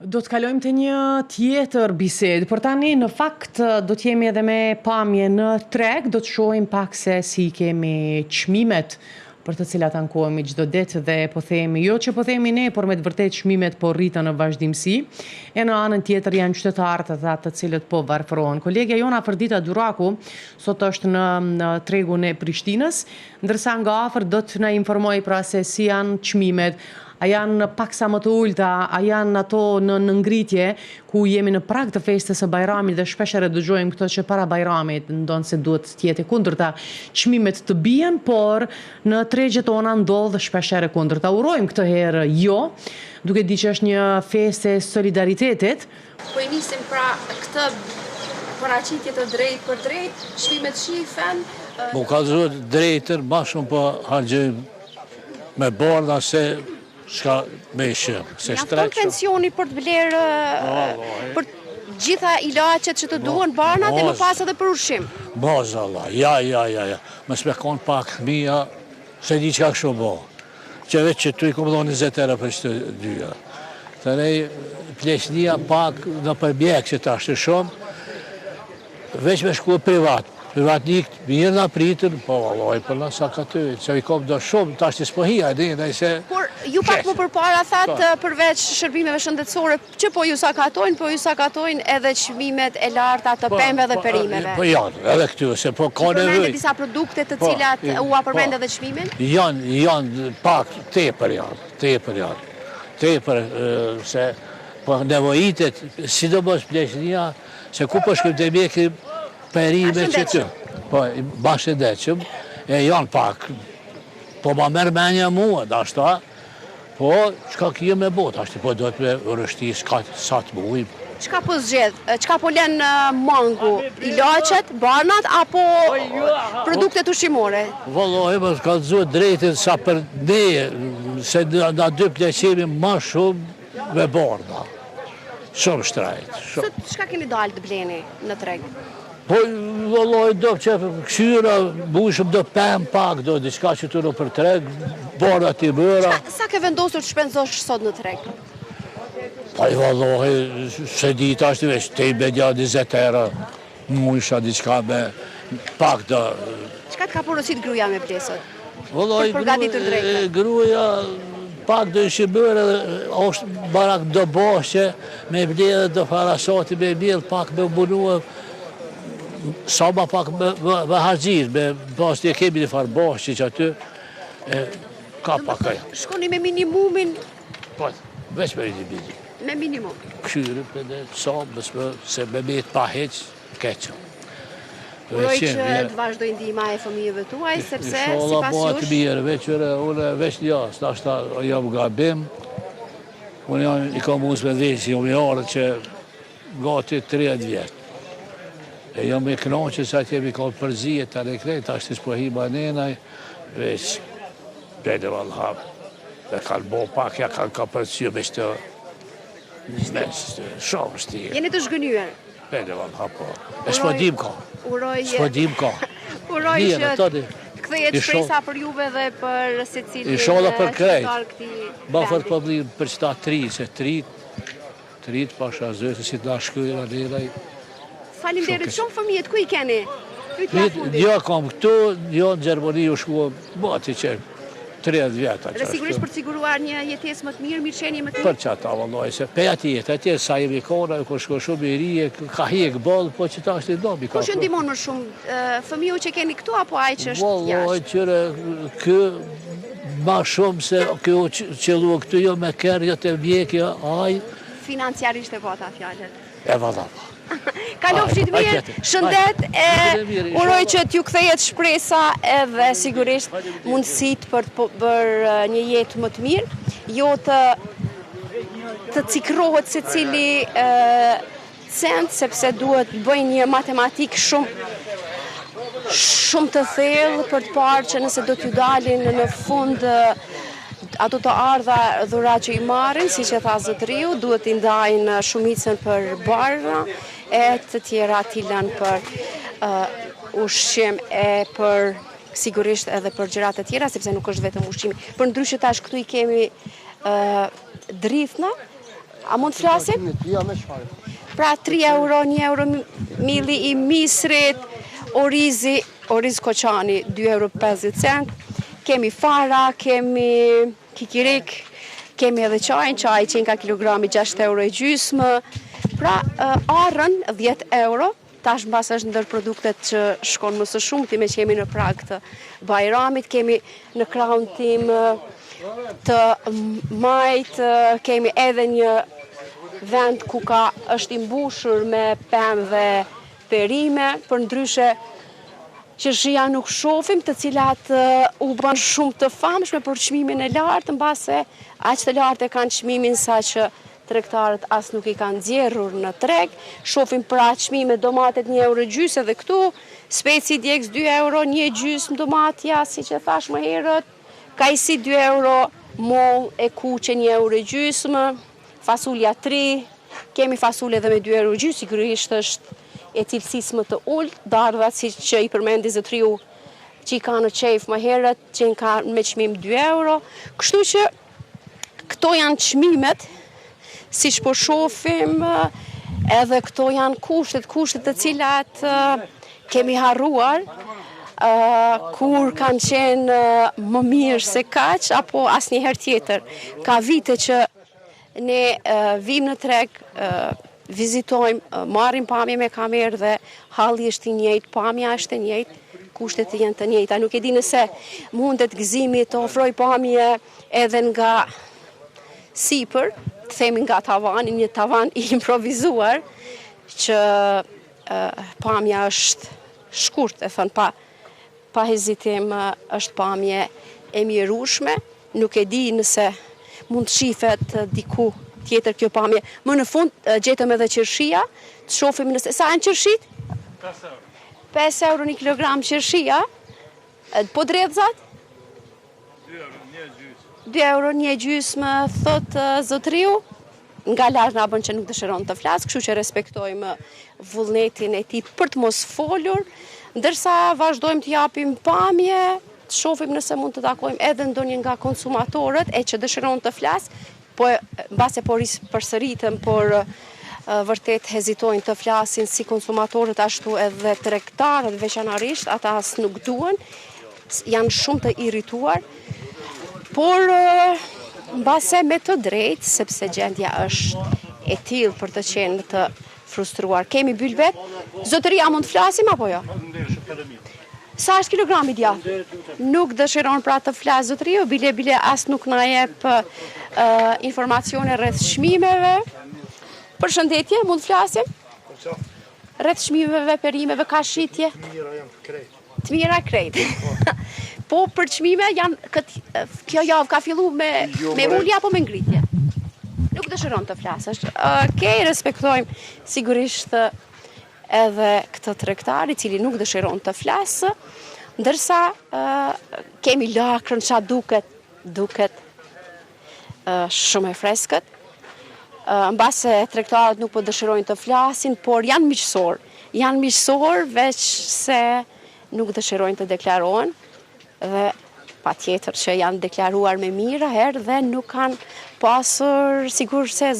Do të kalojmë te një tjetër bisedë, por tani në fakt do të jemi edhe me pamje në treg, do të shohim pak se si kemi çmimet për të cilat ankohemi çdo ditë dhe po themi, jo që po themi ne, por me të vërtetë çmimet po rriten në vazhdimësi, e në anën tjetër janë qytetarët ata të cilët po varfërohen. Kolegja jonë Afërdita Duraku sot është në, në tregun e Prishtinës, ndërsa nga afër do të na informojë pra se si janë çmimet, A janë paksa më të ulëta, a janë ato në në ngritje, ku jemi në prag të festës së Bajramit dhe shpeshherë dëgjojmë këto që para Bajramit, ndonëse duhet të jetë e kundërta, çmimet të bien, por në tregjet tona ndodh shpeshherë e kundërta. Urojmë këtë herë jo, duke di që është një festë e solidaritetit. Po e nisim pra këtë paraqitje të drejtpërdrejtë, çmimet shifen. Po kallzu drejtën, ma shumë po harxhojmë me barna se çka me ushqim. Se Mjafton pensioni për të blerë për gjitha ilaçet që të duhen, barnat e më pas edhe për ushqim. Mazallah, ja, ja, ja, ja. Mos me konë pak fëmija, s'e di çka kështu bo. Që veç që tu i kom dhonë 20 euro për që të dyja. Të nej, pleqnia pak në përmjek që ta është shumë, Veç me shku privat, privatnik mirë na pritën, po vallai po na sakatoj, se i kom do shumë, tash ti s'po hija, e di, se... Por, ju pak më përpara thatë po. përveç shërbimeve shëndetësore, që po ju sakatojnë, po ju sakatojnë edhe çmimet e larta të po, pemëve dhe po, perimeve. Po janë, edhe këtu, se po ka nevojë. Përmendët disa produkte të po, cilat ua përmendët edhe çmimin? Janë, janë, pak, tepër janë, tepër janë, tepër, se po nevojitet, sidomos pleqnia, Se ku po shkojmë te mjeki perime që të... Po, ma shëndetshëm, e janë pak, po ma merr menja mua, ndoshta, po, çka kje me bo, tash po do të me rështi, s'ka sa të muj. Çka po zgjedh, çka po len mangu, ilaçet, barnat, apo produktet ushqimore? Vallahi, me kallzu drejtën sa për ne, se na dy pleq jemi ma shumë me barna. Shumë shtrajt. Shumë. Sot çka keni dalë të bleni në treg? Po, vëllai, do që kqyra, bujshëm do pemë pak, do diçka që të në për treg, barna t'i bëra. Sa ke vendosur të shpenzosh sot në treg? Po, i vëllai, s'e di tash të veç, te i bedja 20 euro. Mujsha diçka me pak do... Çka të ka porosit gruaja me ble sot? Vëllai, Për përgatitur drekën. Gruaja pak do ishe bërë edhe është barak do boshe me ble edhe do farasati me mjell pak me mbulue sa ma pak me, me, me harxhir, me pas të kemi një farë boshe që aty e, ka pak ajo. Shkoni me minimumin Po, veç me minimumin. Me minimum. Kqyrim për ne, sa, më se me met pa heq, keqë. Uroj që të vazhdojë ndihma e fëmijëve tuaj, sepse sipas jush... Inshallah, të mirë, veç ure, unë veç një, s'nashta jam gabim, unë jam i kam usë me dhejë, jam i ardhë që gati 30 vjetë. E jam i knaqë se atje mi ka përzijet të në krejt, tash të s'po hi ma nenaj, veç, bene vallah, e kanë bo pak, ja kanë ka përcjë me shtë, me shumë shtirë. Jeni të zhgënjyer? Bene vallah, po. E s'po dim ka. Uroj... S'po dim ka. Uroj që të kthehet shpresa për juve dhe për secilin Inshallah për krejt. Ba fort po për qëta tri, se tri, Të rritë pasha Zotin si të na shkryra neve. Faleminderit shumë fëmijët ku i keni? Pyetja e fundit. Një kam këtu, një në Gjermani u shkua mati që 30 vjet Dhe sigurisht për të siguruar një jetesë më të mirë, mirëqenie më të mirë. Për qata vallahi se pe aty jetë, atje sa jemi kona, ku shko shumë i ri, ka hjek boll, po që tash ti dobi ka. Kush ju ndihmon më shumë, fëmiu që keni këtu apo ai që është jashtë? Vallahi qyre ky Ma shumë se kjo qëllua këtu jo me kerr, jo të mjek, jo aj. Financiarisht e pata fjalën. E valla po. Kalofshit mirë, shëndet e uroj që t'ju kthehet shpresa edhe sigurisht mundësitë për të bërë një jetë më të mirë, jo të të cikrohet secili cent sepse duhet të bëjnë një matematikë shumë shumë të thellë për të parë që nëse do t'ju dalin në fund ato të ardhura që i marrin, siç e tha zotëriu, duhet t'i ndajnë shumicën për barna e të tjera t'i lënë për ushqim e për sigurisht edhe për gjëra të tjera, sepse nuk është vetëm ushqimi. Përndryshe tash këtu i kemi drithna. A mund të flasim? Jo, me çfarë? Pra 3 euro, 1 euro milli i misrit, orizi, oriz koçani 2 euro 50 cent. Kemi fara, kemi kikirik, kemi edhe çajin, çaji qenka kilogrami 6 euro e gjysmë. Pra arrën 10 euro, Tash mbase është ndër produktet që shkon më së shumti meqë jemi në prag të Bajramit, kemi në krahun tim të majtë, kemi edhe një vend ku ka është i mbushur me pemë dhe perime, përndryshe qershia nuk shofim, të cilat u bënë shumë të famshme për çmimin e lartë, mbase aq të lartë e kanë çmimin sa që Tregtarët as nuk i kanë nxjerrur në treg. Shofim pra çmime domatet një euro e gjysë edhe këtu, speci djegës dy euro, një e gjysmë domatja, siç e thashë më herët, kajsi dy euro, mollë e kuqe një euro e gjysmë, fasulja tri, kemi fasule edhe me dy euro e gjysmë, sigurisht është e cilësisë më të ulët, dardhat siç që i përmendi zotëriu që i ka në qejf më herët, qenka me çmim dy euro, kështu që Këto janë çmimet, siç po shofim, edhe këto janë kushtet, kushtet të cilat kemi harruar, kur kanë qenë më mirë se kaq, apo asnjëherë tjetër. Ka vite që ne vijmë në treg, vizitojmë, marrim pamje me kamerë dhe halli është i njëjtë, pamja është e njëjtë, kushtet janë të njëjta. Nuk e di nëse mundet Gëzimi të ofrojë pamje edhe nga sipër, të themi nga tavani, një tavan i improvizuar, që pamja është shkurt, e thënë pa, pa hezitim është pamje e mjerueshme, nuk e di nëse mund të shifet diku tjetër kjo pamje. Më në fund gjetëm edhe qershia, të shofim nëse sa janë qershitë? 5 euro. 5 euro një kilogram qershia. Po dredhzat? 2 euro, një gjysmë. 2 euro një gjysmë, thotë zotëriu. Nga larg na bën që nuk dëshiron të flasë, kështu që respektojmë vullnetin e tij për të mos folur, ndërsa vazhdojmë të japim pamje, të shofim nëse mund të takojmë edhe ndonjë nga konsumatorët e që dëshiron të flasë, po mbase po përsëritëm, por vërtet hezitojnë të flasin si konsumatorët ashtu edhe tregtarët veçanërisht, ata as nuk duan, janë shumë të irrituar, por mbase me të drejtë, sepse gjendja është e tillë për të qenë të frustruar. Kemi bylbet, zotëri, a mund të flasim apo jo? Sa është kilogrami djathë? Nuk dëshiron pra të flasë zotëriu, bile bile as nuk na jep informacione rreth çmimeve. Përshëndetje, mund të flasim? Rreth çmimeve, perimeve, ka shitje? Të mira janë krejt. Të mira krejt. Po për çmime janë kët, kjo javë ka fillu me jo, me ulje apo me ngritje? Nuk dëshiron të flasësh. Okej, respektojmë sigurisht edhe këtë tregtar i cili nuk dëshiron të flasë, ndërsa kemi lakrën ça duket, duket shumë e freskët. Mbase tregtarët nuk po dëshirojnë të flasin, por janë miqësorë. Janë miqësorë veç se nuk dëshirojnë të deklarohen dhe patjetër që janë deklaruar me mijëra herë dhe nuk kanë pasur sigur se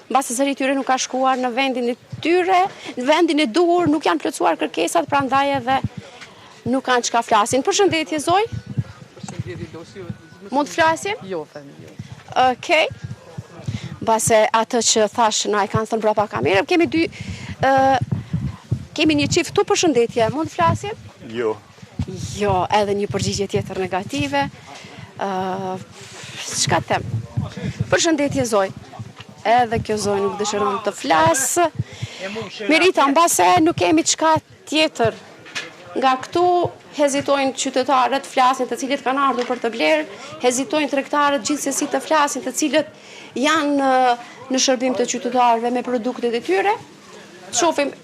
mbase zëri i tyre nuk ka shkuar në vendin e tyre, në vendin e duhur, nuk janë plotësuar kërkesat, prandaj edhe nuk kanë çka flasin. Përshëndetje zonjë. Përshëndetje Losi. Mund të flasim? Jo, themi jo. Okej. Mbase atë që thashë na e kanë thënë prapa kamerë, kemi dy ë kemi një çift këtu përshëndetje. Mund të flasim? Jo. Jo, edhe një përgjigje tjetër negative. Ë çka të them? Përshëndetje zonjë. Edhe kjo zonjë nuk dëshiron të flasë. Merita, mbase nuk kemi çka tjetër. Nga këtu hezitojnë qytetarët të flasin, të cilët kanë ardhur për të blerë, hezitojnë tregtarët gjithsesi të flasin, të cilët janë në shërbim të qytetarëve me produktet e tyre. Shofim,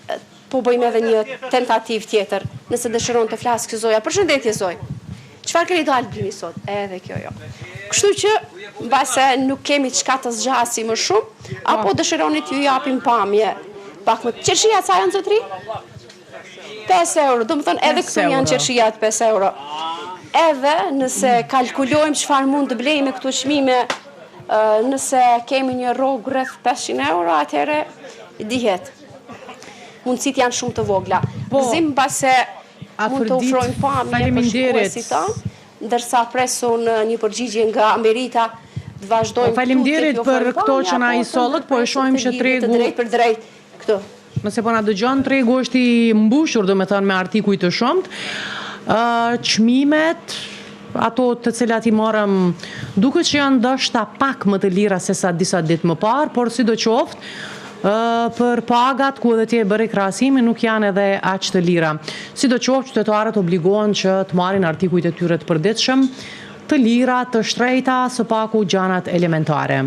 po bëjmë edhe një tentativë tjetër, nëse dëshiron të flasë kjo zonja. Përshëndetje zonjë. Çfarë keni dalë blini sot? Edhe kjo jo. Kështu që mbase nuk kemi çka të zgjasim më shumë, apo dëshironi t'ju japim pamje pak më. Qershia sa janë zotri? 5 euro, domethënë edhe këtu janë qershiat 5 euro. Edhe nëse kalkulojmë çfarë mund të blejmë me këto çmime Nëse kemi një rrogë rreth 500 euro, atëherë dihet. Mundësitë janë shumë të vogla. Po, Gëzim mbase mund të ofrojmë pamje për shikuesit tanë, ndërsa pres unë një përgjigje nga Merita të vazhdojmë po, Faleminderit për këto që na i sollët, po e shohim që tregu të drejtpërdrejt këtu. Nëse po na dëgjon, tregu është i mbushur, domethënë me artikuj të shumtë. Çmimet, ato të cilat i morëm, duket që janë ndoshta pak më të lira sesa disa ditë më parë, por sidoqoftë, për pagat ku edhe ti e bëre krahasimin nuk janë edhe aq të lira. Sidoqoftë, qytetarët obligohen që të marrin artikujt e tyre të përditshëm, të lira, të shtrejta, së paku gjanat elementare.